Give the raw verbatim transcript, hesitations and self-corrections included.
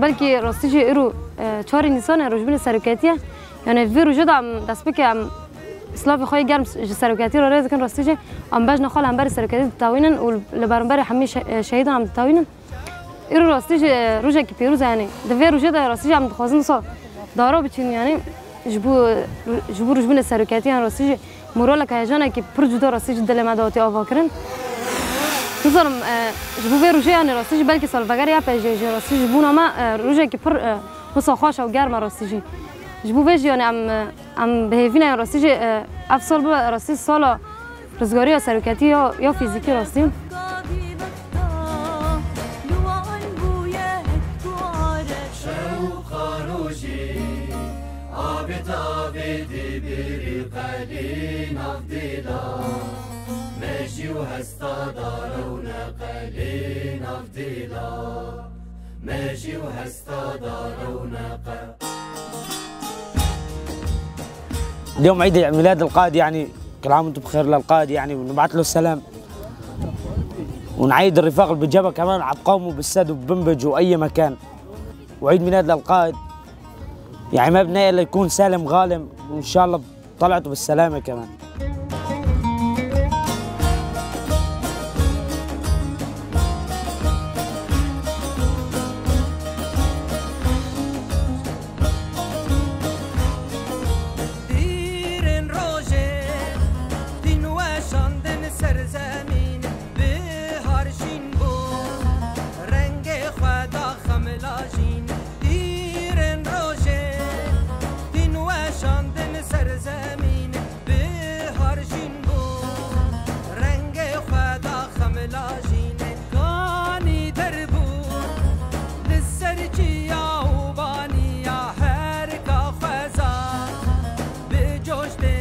Belkî rastî jî îro, e, çarê Nîsanê rojbûnê seroketî ye. Yanî vê rojê de em dest pê ke em silavê xwe yê germ ji seroketî re rê dikin rastî jî. Em bejna xwe li hemberî seroketî ditewînin û li beramberî hemî şe-, e, şehîdan em ditewînin. Îro rastî jî, e, rojekî pîroz e, yanî di vê rojê de rastî jî em dixwazin wisa dara biçin, yanî ji bo, ji bo rojbûnê seroketî, yanî rastî jî moralek, heyecanekî pir cuda rastî jî dilê me de hatiye avakirin. Nizanim, e, ji bo vê rojê, yanî rastî jî belkî salveger ya pejê jî rastî ji bona me, e, rojekî pir, e, wisa xweş e û germ e rastî jî. Ji bo vê jî, yanî em, e, em bi hêvî ne, yanî rastî jî, e, ev sal bibe rastî sala rizgariya seroketî ya, ya fîzîkî rastî. Şewqa rojê, avê tavê dibirî qelê nav dêla. Mejî û hesta da rewne qelê nav dêla. Mejî û hesta da rewne qe. اليوم عيد ميلاد القائد، يعني كل عام وانتم بخير للقائد، يعني ونبعث له السلام، ونعيد الرفاق اللي بالجبهة كمان على قومه بالسد وبمنبج وأي مكان. وعيد ميلاد للقائد، يعني ما بدنا إلا يكون سالم غانم، وإن شاء الله طلعته بالسلامة كمان. Dîrên rojê tîn weşandin ser zemîn, bihar şîn bû, rengê xwe da xemla jîn. Dîrên rojê tîn weşandin ser zemîn, bihar jîn bû, rengê xwe da xemla jîn. Kanî derbû li ser çiya û baniya, her ka xweza bi coş tê